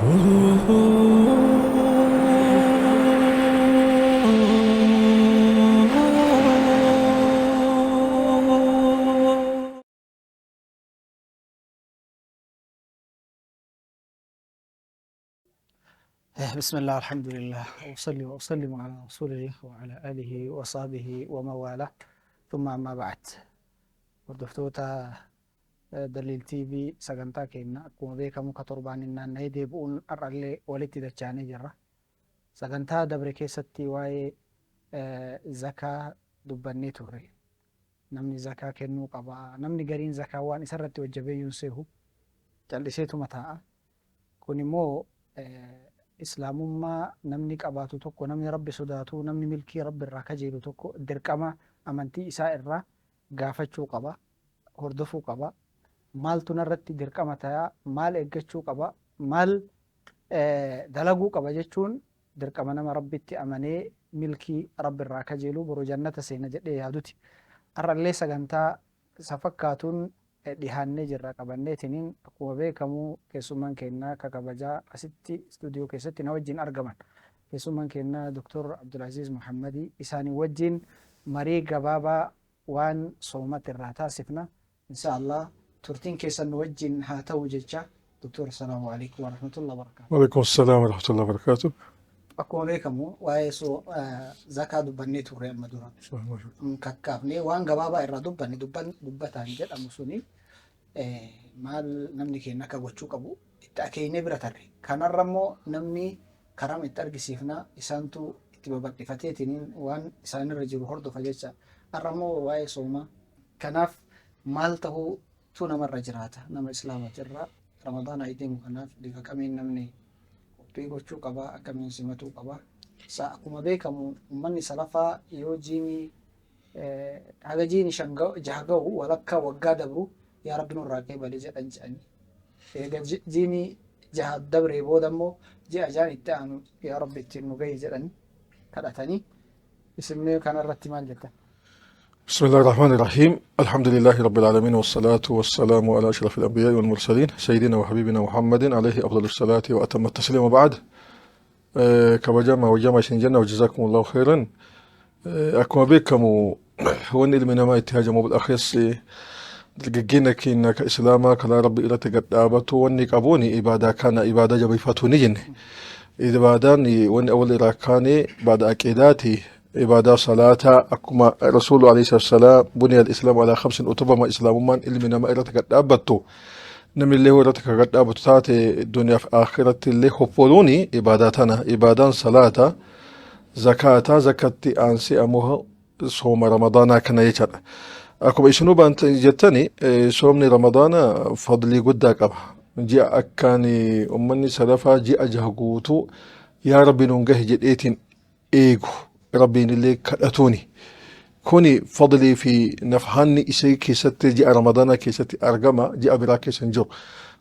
بسم الله، الحمد لله، وأصلي وأسلم على رسول الله وعلى آله وصحبه ومن والاه، ثم أما بعد. Hordoftoota Daliil TV, sagantaa keenya akkuma beekamu ka torbaan hin naanna'ee deebi'uun har'allee walitti dachaanee jirra. Sagantaa dabre keessatti waa'ee zakaa dubbannee turre. Namni zakaa kennuu qaba. Namni gariin zakaa waan isarratti wajjabeeyyuun seehu calliseetuma taa'a. Kun immoo islaamummaa namni qabaatu tokko, namni Rabbi sodaatu, namni milkii Rabbi irraa kajeelu tokko dirqama amantii isaa irraa gaafachuu qaba, hordofuu qaba. Maaltu narratti dirqama ta'a, maal eeggachuu qaba, maal dalaguu qaba jechuun dirqama nama Rabbitti amanee milkii Rabbi irraa kajeelu, boru jannata seena jedhee yaaduti. Har'allee sagantaa isa fakkaatuun dhihaannee jirra qabanneetiniin. Akkuma beekamu keessummaan keenya ka kabajaa asitti istuudiyoo keessatti na wajjin argaman. Keessummaan keenya Dr. Abdulaziz Muhammadii, isaanii wajjin marii gabaabaa waan soomatti irraa taasifna. Insha Allah turtiin keessan nu wajjin haa ta'u jecha. Dr. Salaamu alaikum warahmatullahi wabarakatuh. وعليكم السلام ورحمة الله وبركاته. Akkuma beekamu waa'ee zakaa dubbannee turre amma dura. Kakkaafnee waan gabaabaa irraa dubbanne, dubbataan jedhamu suni maal namni keenya akka gochuu qabu itti akeeknee bira tarre. Kanarra immoo namni karaa itti argisiifna, isaantu itti babal'ifateetiin waan isaanirra jiru hordofa jecha. Har'a immoo waa'ee soomaa. Kanaaf maal ta'uutu namarra jiraata nama islaamaatirra? Ramadaana deemu kanaaf bifa kamiin namni qophii gochuu qaba, akkamiin simatuu qaba? Akkuma beekamu uummanni salafaa yoo jiini haga jiini shan jaha gahu, walakkaa waggaa dabru, "Yaa Rabbi, nurraa qeebali" jedhan jedhanii. Eega jiini jaha dabree booda immoo ji'a jaan itti aanu "Yaa Rabbi, ittiin nu gahi" jedhanii kadhatanii. Isin kanarratti maal jettan? بسم الله الرحمن الرحيم، الحمد لله رب العالمين، والصلاة والسلام على أشرف الأنبياء والمرسلين، سيدنا وحبيبنا محمد عليه أفضل الصلاة وأتم التسليم، وبعد. Kabajamaa wajjamaa isin jenna, وجزاكم الله خيرا. Akkuma beekamu wanni ilmi namaa itti hajamu, بالأخص dargaggeenya keenya ka islaamaa karaa Rabbi irratti gad dhaabatu, wanni qabuuni ibaadaa kana, ibaadaa jabeeffatu ni jenne. Ibaadaan wanni awwal irraa kaane baada aqiidaati ibaadaa salaataa. Akkuma Rasuulu عليه السلام بني الإسلام على خمس, utubama islaamummaan ilmi namaa irratti gad dhaabbattu, namni illee irratti ka gad dhaabbatu taate duniyaaf akhiratti illee hoffoluuni ibaadaa tana. Ibaadaan salaata, zakaataa, zakatti aansee ammoo sooma ramadaanaa kana jechaadha. Akkuma isinuu jettani soomni ramadaanaa fadlii guddaa qaba. Ji'a akkaan ummanni salafaa ji'a 6 guutuu "Yaa Rabbi, nuun gahe" jedheetiin eegu, Rabbiin illee kadhatuuni. Kuni fadlii fi nafhanni isii keessatti ji'a ramadaanaa keessatti argama, ji'a biraa keessa hin jiru.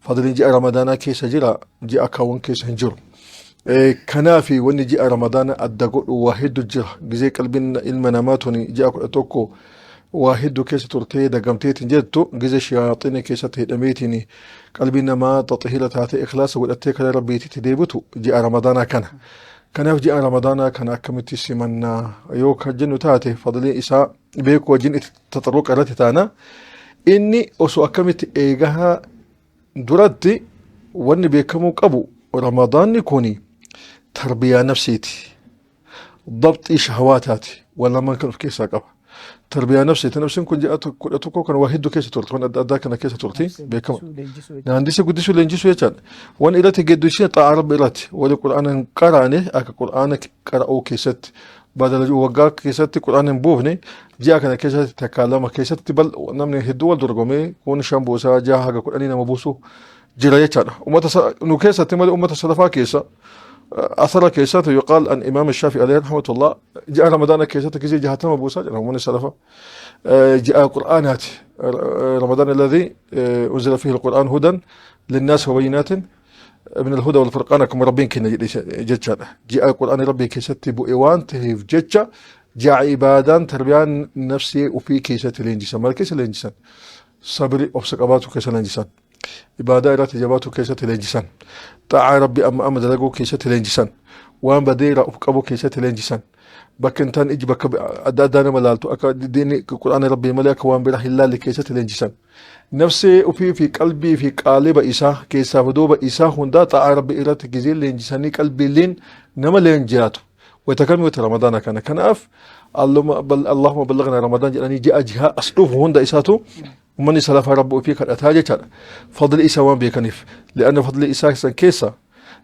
Fadliin ji'a ramadaanaa keessa jira, ji'a kaawwan keessa hin jiru. Kanaafi wanni ji'a ramadaana adda godhu waa hedduu jira. Gizee qalbiin ilma namaa tuni ji'a 11 waa hedduu keessa turtee dagamteetiin jettu, gizee shayaaxina keessatti hidhameetiin qalbiin namaa taxihira taatee ikhlaasa godhattee karaa Rabbiititti deebitu ji'a ramadaanaa kana. Kanaaf ji'a ramadaanaa kana akkamitti simannaa yoo kan jennu taate, fadliin isaa beekuu wajjin itti taxarruqa irratti taana. Inni osoo akkamitti eegahaa duratti wanni beekamuu qabu, ramadaanni kuni tarbiyaa nafsiiti. Dabxii shahawaataati. Waan lamaan kan of keessaa qaba. Tarbiyaa nafsiiti. Nafsiin kun ji'a 11 kan waa hedduu keessa turte. Waan adda addaa kana keessa turte. Beekama. Naandisa guddisuu, leenjisuu jechaadha. Waan irratti geddisee xaa'aa Rabbi irratti wali qur'aana hin qaraane, akka qur'aana qara'uu keessatti badala waggaa keessatti qur'aana hin buufne, ji'a kana keessatti takkaa lama keessatti bal namni hedduu wal dorgomee kun shan buusaa, jaha haga 10 nama buusu jira jechaadha. Uummata nu keessatti malee uummata salafaa keessa asara keessatti يقال أن إمام الشافعي عليه رحمة الله ji'a ramadaana keessatti gisee 60 buusaa jira uummanni salafaa. Ji'a qur'aanaati. رمضان الذي أنزل فيه القرآن هدى للناس وبينات من الهدى والفرقان, akkuma Rabbiin keenya jedhe jechaadha. Ji'a qur'aanii Rabbii keessatti bu'e waan ta'eef jecha ji'a ibaadaan tarbiyaan nafsii ofii keessatti leenjisan. Maal keessa leenjisan? Sabri, obsa qabaatu keessa leenjisan. Ibaadaa irratti jabaatuu keessatti leenjisan. Xaa'aa Rabbi amma amma dalaguu keessatti leenjisan. Waan badee irraa of qabuu keessatti leenjisan. Bakka hin taane iji bakka adda addaa nama laaltu akka diinni quraana Rabbii malee akka waan biraa hin laalle keessatti leenjisan. Nafsee ofii fi qalbii fi qaaliba isaa keessaa fi duuba isaa hundaa xaa'aa Rabbii irratti gizee leenjisanii qalbiileen nama leenji'atu. Wayita kamii wayita Ramadaana kana. Kanaaf Allahumma ballaghna Ramadaan jedhanii ji'a jihaa as dhufu hunda isaatu ummanni salafaa Rabbi ofii kadhataa jechaadha. Fadli isaa waan beekaniif. Li'anna fadli isaa san keessa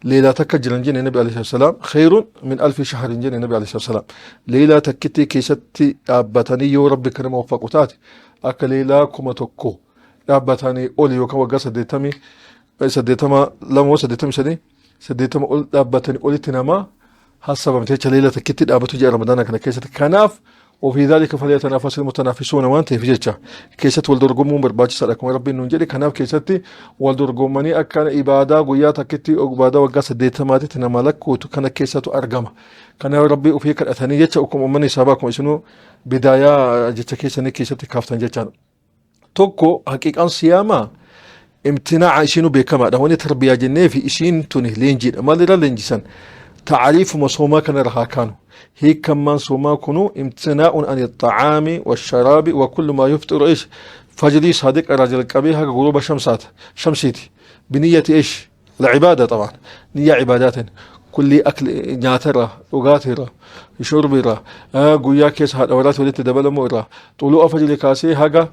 leelaa takka jiran jenne Nabi alayhi salaam khayrun min alfi shahrin jenne Nabi alayhi salaam. Leelaa takkitti keessatti dhaabbatanii yoo Rabbi kan nama waffaqu taate akka leelaa 1000 dhaabbatanii oli yookaan waggaa 82 moo 83 80 ol dhaabbatanii olitti nama hasabamte jecha leela takkitti dhaabatu ji'a Ramadaana kana keessatti. Kanaaf وفي ذلك فليتنافس المتنافسون waan ta'eef jecha keessatti wal dorgomuun barbaachisaadha akkuma Rabbiin nuun jedhe. Kanaaf keessatti wal dorgomanii akka ibaadaa guyyaa takkitti ibaadaa waggaa 80tti nama lakkuutu kana keessatu argama. Kanaaf Rabbii ofii kadhatanii jecha akkuma uummanni sabaa akkuma isinuu bidaayaa jecha keessanii keessatti kaaftan jechaadha. Tokko haqiiqaan siyaamaa imtinaaca ishiinuu beekamaadha. Wanni tarbiyaa jennee fi ishiin tuni leenjiidha. Maalirra leenjisan? Taariifuma soomaa kanarra haa kaanu. Hiikammaan soomaa kunu imtinaa'un ani xacaami washaraabi wa kullu maa yufxiru ish fajrii saadiqa irraa jalqabee haga guruba shamsaata shamsiiti. Biniyyati ish العبادة طبعا نية عبادات كل أكل nyaatarra dhugaatirra shurbirra guyyaa keessa haadha warraatti walitti dabalamuu irraa xulu'a fajri kaasee haga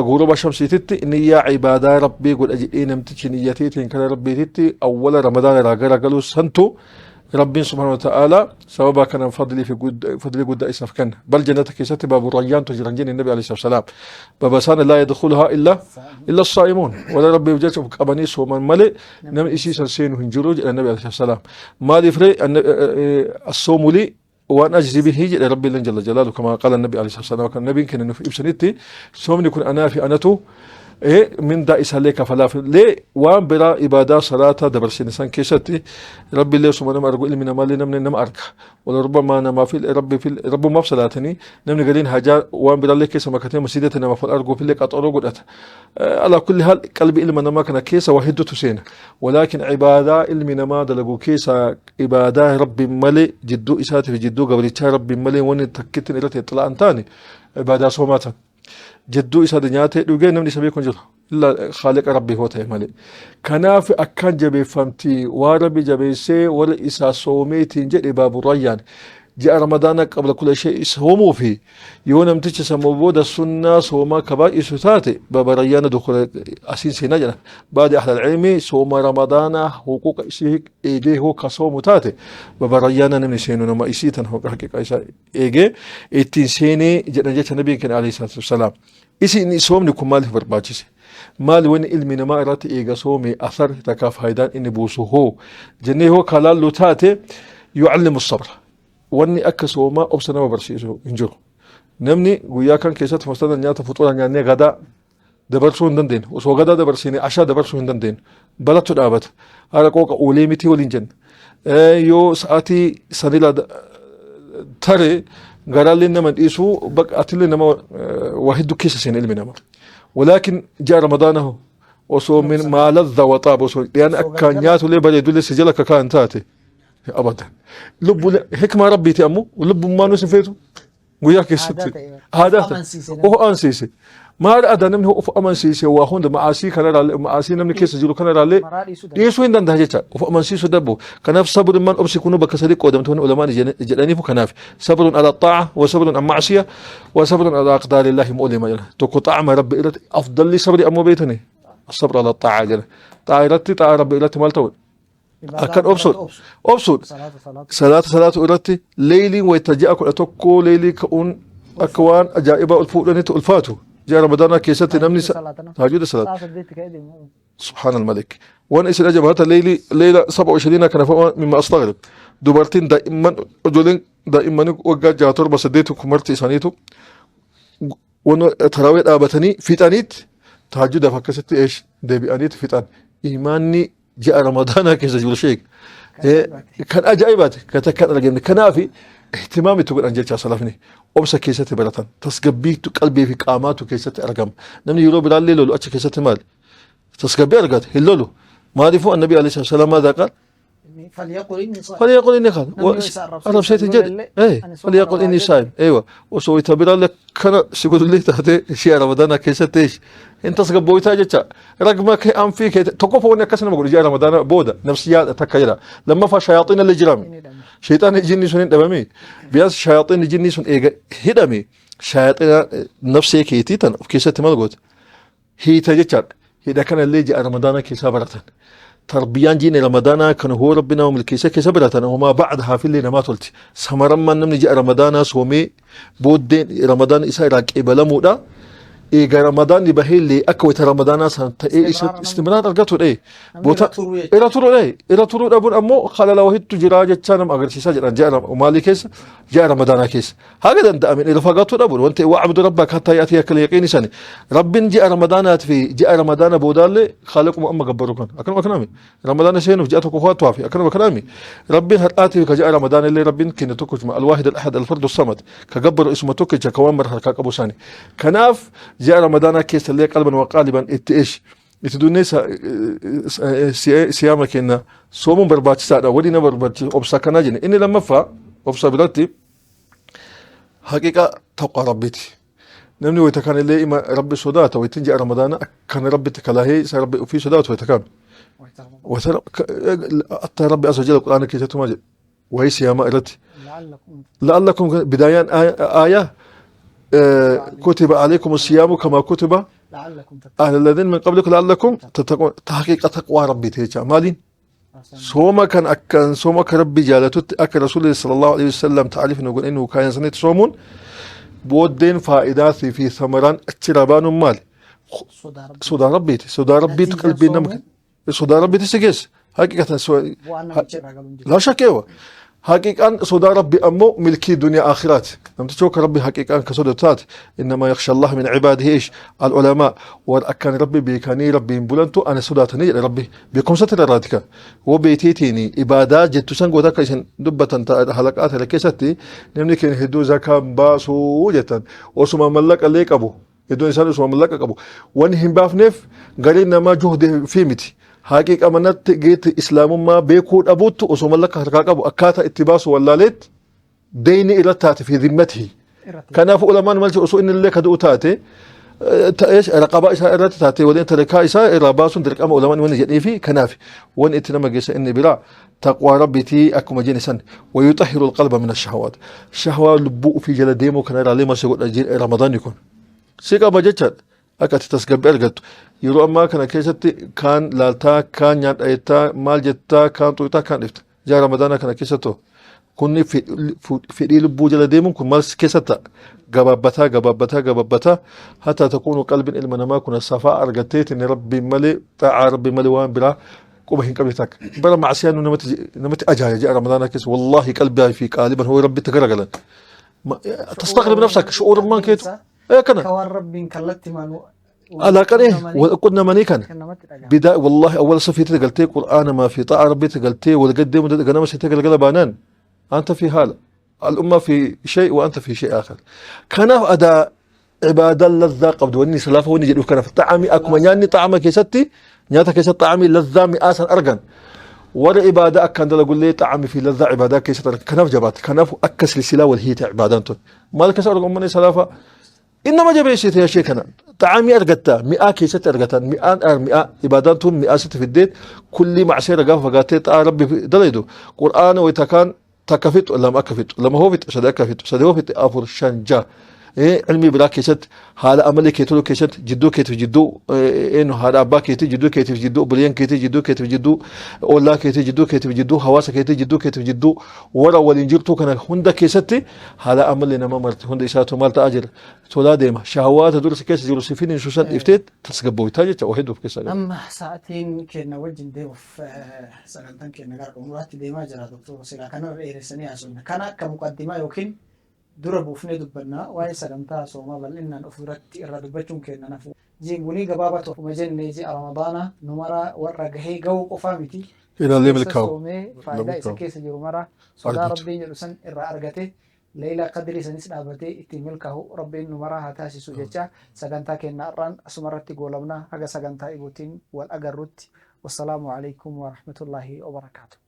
guruba shamsiititti niyyaa ibaadaa Rabbii godha jedhee namtichi niyyateetiin kara Rabbiititti awwala Ramadaana irraa gara galuu santu Rabbiin subhaanahu wa ta'ala sababa kanaan fadlii fi fadlii guddaa isaaf kenna. Bal jannata keessatti baabu rayyaantu jiran jenne Nabi alayhi salaam. Baaba isaan laa yadkhuluhaa illa saa'imuun. Warra Rabbiif jecha of qabanii sooman malee namni isii san seenu hin jiru jedha Nabi alayhi salaam. Maaliif ree as-soomu lii waan ajzi bihi jedhe Rabbiin jalla jalaalu kama qaala Nabi alayhi salaam kan Nabiin kenna nuuf ibsanitti soomni kun anaa fi anatu mindaa isaallee kafalaaf lee waan biraa ibaadaa salaataa dabarsine san keessatti Rabbiillee osuma nama argu ilmi namaallee namni nama arga wala rubbamaa namaaf rabbi rabbumaaf salaatanii namni galiin hajaa waan biraallee keessa makatee masjidatti namaaf wal arguufillee qaxaroo godhata. Alaa kulli haal qalbii ilma namaa kana keessa waa hedduutu seena. Walaakin ibaadaa ilmi namaa dalagu keessa ibaadaa rabbiin malee jidduu isaatii fi jidduu gabrichaa rabbiin malee wanni takkittiin irratti ixilaa hin taane ibaadaa soomaa tan. Jidduu isaati nyaatee dhugee namni isa beeku hin jiru. Illa khaaliqa rabbii hoo ta'e malee. Kanaaf akkaan jabeeffamti waan rabbi jabeessee warra isaa soomeetiin jedhe baabu rayyaan. Ji'a Ramadaana qabla kula ishee soomuu fi yoo namtichi sammuu booda sunnaa soomaa ka baay'isu taate baaba rayyaana dukula asiin seenaa jedhan. Baadi ahlal ilmi sooma Ramadaana huquuqa isii eegee hoo ka soomu taate baaba rayyaana namni seenu nama isii tan haqiqa isaa eegee ittiin seenee jedhan jecha nabiin keenya alayhi salaatu wassalaam. Isin soomni kun maaliif barbaachise? Maali wanni ilmi namaa irratti eega soome asar takkaa faayidaan inni buusu hoo? Jennee hoo ka laallu taate yucallimu sabra. Wanni akka soomaa obsa nama barsiisu hin jiru. Namni guyyaa kan keessatti mustana nyaata fuxuura nyaannee gadaa dabarsuu hin dandeenye. Osoo gadaa dabarsine ashaa dabarsuu hin dandeenye. Balatu dhaabata. Haala qooqa oolee miti waliin jenna. Yoo sa'aatii sanila tare garaallee nama dhiisu bakka atillee nama waa hedduu keessa seena ilmi namaa. Walaakin ji'a Ramadaana hoo osoo min maa ladha wa xaaba osoo dhiyaan akka nyaatullee bareedullee si jala kakaan taate abadan. Lubbulee hikmaa rabbiiti ammoo lubbummaa nus hin feetu. Guyyaa keessatti aadaa ta'e of amansiise. Maal aadaa namni of amansiise waa hunda ma'aasii kanarraallee ma'aasii namni keessa jiru kanarraallee dhiisuu hin danda'a jecha of amansiisuu dhabu. Kanaaf sabrummaan obsi kunuu bakka sadii qoodamtoonni ulamaan jedhaniifu kanaaf sabrun ala xaa'a wa sabrun an ma'asiya wa sabrun ala aqdaarillaahi mu'lima jedha. Tokko xaa'ama rabbi irratti afdalli sabri ammoo beetani sabra ala xaa'a jedha. Xaa'a irratti xaa'a rabbi irratti maal ta'udha? Akkan obsuudha. Obsuudha. Salaata salaatu irratti leeyliin wayita ji'a 11 leeylii ka'uun akka waan ajaa'ibaa ol fuudhanitti ulfaatu. Ji'a Ramadaanaa keessatti namni tahajjuda salaata. Subhaan al-Malik. Waan isin ajaba hata leeylii leeyla 27 kana fa'a mimma astaghrib. Dubartiin daa'imman ijoolleen daa'immanii waggaa 6 7 8 kumarti isaaniitu waan tarawee dhaabatanii fixaniitti tahajjudaaf akkasitti eesh deebi'aniitti fixan. Imaanni ji'a Ramadaanaa keessa jiru sheek kan ajaa'ibaati kan takka hin argamne. Kanaaf ihtimaam itti godhan jecha salafni obsa keessatti baratan tasgabbiitu qalbii fi qaamaatu keessatti argama. Namni yeroo biraallee lolu achi keessatti maal Tasgabbii argata, hin lolu. Maaliifuu annabi alayhi salaam maadhaa qaal? فليقل إني صائم. فليقل إني قال Namni yoo isa arrabsee arrabseeti isa jedhe lolellee ee ani sooma فليقل qaba إني jedhe. صائم. Eewa, osoo wayita biraallee kana si godhullee taate ji'a ramadaanaa keessatti eesh hin tasgabbooytaa jecha ragma kee anfii kee tokkoffaa wanni akkas nama godhu ji'a ramadaanaa booda nafsiyyaa takka jedha, lammaffaa shayaaxiin illee jiraame. Inni hidhame. Shayxaan jinni sun hin dhabame biyaas shayaaxiin jinni sun eega hidhame shayaaxiina nafsee keetii tan of keessatti maal goota hiita jechaadha. Hidha kanallee ji'a ramadaanaa keessaa baratan. Tarbiyaan jiini ramadaanaa kan hoo rabbi nama milkeessa keessa baratan homaa bacdahaa fillee namaa tolti. Samarammaan namni ji'a ramadaanaa soomee booddeen ramadaan isaa irraa qeebalamuudha. Eega ramadaanni baheellee akka wayita ramadaanaa san ta'ee isa Istimraara namni istimraar argatudha. namni Boota irra turuu jechuudha. Irra turuudha. Irra turuu dhabuun ammoo halala wahittu jiraa jechaa nama agarsiisaa jedhan ji'a maalii keessa, ji'a ramadaanaa keessa. Haga danda'ameen irra fagaatuu dhabuun wanti واعبد ربك حتى يأتيك اليقين sani. Rabbiin ji'a ramadaanaati fi ji'a ramadaana boodaallee khaalaquma amma gabbaru kan akkanuma akkanaami. Ramadaana seenuuf ji'a tokko qofaatu hafe, akkanuma akkanaami. Rabbiin har'aatii fi ka ji'a ramadaana illee rabbiin kenna tokkochuma, الواحد الأحد الفرد الصمد, ka gabbaru isuma tokkicha, ka waan mara harkaa qabu sani. Kanaaf ji'a ramadaanaa keessa illee قلبا وقالبا itti ish itti dunnee siyaama kenna soomuun barbaachisaadha. Wali nama barbaachisu obsa kanaa jenne. Inni lammaffaa obsa biratti haqiqa taqwa rabbiiti. Namni wayita kan illee ima rabbi sodaata wayitin ji'a ramadaana akkana rabbitti kalahee isa rabbi ofii sodaatu wayita kam. Wayita حتى rabbi عز وجل quraana keessatti maal jedhe wayii siyaamaa irratti? لعلكم لعلكم بدايان آية, آية كتب عليكم الصيام كما كتب لعلكم تتقون. على الذين من قبلكم لعلكم تتقون. تحقيق تقوى ربي تيجا مالين sooma kan akkan sooma akka rabbi jaalatutti akka rasuulli صلى الله عليه وسلم ta'aliif nu godhe nu kaayan sanitti soomuun booddeen faayidaatii fi samaraan achirraa baanuun maali? Sodaa rabbii. Sodaa rabbiiti. Sodaa rabbiitu Natiijaan qalbii nama soomuu sodaa rabbiiti si geessa. Haqiqatan bu'aan namicha irraa galu hin jiru. لا شك, eewa. Haqiqaan sodaa rabbi ammoo milkii duniyaa aakhiraati. Namtichi akka rabbi haqiqaan ka sodaatu taate, إنما يخشى الله من عباده إيش العلماء, warra akkaan rabbi beekanii rabbiin bulantu ana sodaatanii jedhe rabbi. Beekumsatti irraati kan. Woo beeteetiin ibaadaa jettu san goota akka isin dubbatan halaqaa tana keessatti namni keenya hedduu zakaan baasuu jettan osuma mallaqa illee qabu, hedduun isaan osuma mallaqa qabu wanni hin baafneef gariin namaa juhdi fi miti. Haqiqa manatti geetti islaamummaa beekuu dhabuuttu osoo mallaqa harkaa qabu akkaataa itti baasu wallaaleetti deyni irratti taate في ذمته. Irratti. Kanaafuu ulamaan maal jedhu, osoo inni illee ka du'u taate ta'es raqabaa isaa irratti taate waliin tarikaa isaa irraa baasuun dirqama ulamaan wanni jedhee fi kanaaf wanni itti nama geessa inni biraa taqwaa rabbiitii akkuma jenne san. ويطهر القلب من الشهوات, shahwaa lubbuu ofii jala deemuu kana irraa lima si godha ramadaanni kun si qaba jechaadha akka ati tasgabbii argattu. Yeroo ammaa kana keessatti kaan laaltaa, kaan nyaadha jettaa, maal jettaa, kaan xuuxaa, kaan dhifta. Ji'a ramadaanaa kana keessattuu kunni fedhii lubbuu jala deemuun kun maal keessatti ta'a? Gabaabbataa, gabaabbataa, gabaabbataa, حتى تكون qalbiin ilma namaa kun safaa argatteetiin rabbiin malee, xaa'aa rabbiin malee waan biraa quba hin qabne takka bara macsiyaan nu namatti ajaa'iba. Ji'a ramadaanaa keessa والله qalbii fi qaaliban hoo rabbitti garagalan تستغرب نفسك شعور maan keetu ee kana Ka waan rabbiin kallattii maanu alaaqan ee qunnamanii kana kan namatti dhaga'ama. بدا والله اول صفي تقلتي قران ما في طاعه ربي تقلتي والقدم غنم تقلقل بانان انت في حاله الامه في شيء وانت في شيء اخر. كان اداء عباده لذة قبض وني سلافه وني جدو كان في طعامي اكما نياني طعام كيستي نياتا كيست طعامي لذة مئاسا ارغن ورا عباده اكن دلقول لي طعامي في لذة عباده كيست كنف جبات كنف اكس سلسله والهيت عبادانتون مالك سأرغ أمني سلافة إنما jabeessite ishee kana xaamii argatta, mi'aa keessatti argatan, mi'aan mi'aa ibaadaan tun mi'aa sitti fiddeet kulli macseera gaafa fagaattee xaa rabbi dalaydu qur'aana wayita kaan takka fixu, lama akka fixu, lama hoo fixu, sadi akka fixu, sadi hoo fixu, afur, shan, ja'a ilmi biraa keessatti haala amalee kee toluu keessatti jidduu keetiif jidduu eenyu haadha abbaa keetii, jidduu keetiif jidduu obboleeyyan keetii, jidduu keetiif jidduu ollaa keetii, jidduu keetiif jidduu hawaasa keetii, jidduu keetiif jidduu warra waliin jirtuu kana hunda keessatti haala amallee nama marti hunda isaatu maal ta'aa jira, tolaa deema. Shahawaata dursa keessa jiru si finiinsu san dhiftee tasgabbooytaa jecha waa hedduu of keessaa qaba. Amma sa'aatiin keenya wajjin deemuuf sagantaan keenya gara xumuraatti deemaa jira, doktor. Silaa kanarra dheeressanii haasofna. Kana akka muqaddimaa yookiin dura buufnee dubbannaa waa'ee sagantaa soomaa bal'inaan of duratti irra dubbachuun keenya nafu. Jiingunii gabaabaa tokkuma jennee ji'a Ramadaanaa nu mara warra gahee gahuu qofaa miti. Ilaallee Keessa milkaa'u. soomee faayidaa isa Milkaa'u. keessa jiru mara sodaa Argatu. rabbiin jedhu san irraa argate. Leeyla Qadrii sanis dhaabatee ittiin milkaahu Rabbiin nu maraa haa taasisu jecha sagantaa keenna har'aan asumarratti goolabna. Haga sagantaa ibuutiin wal agarrutti, wassalaamu alaikum warahmatullaahi wabarakaatu.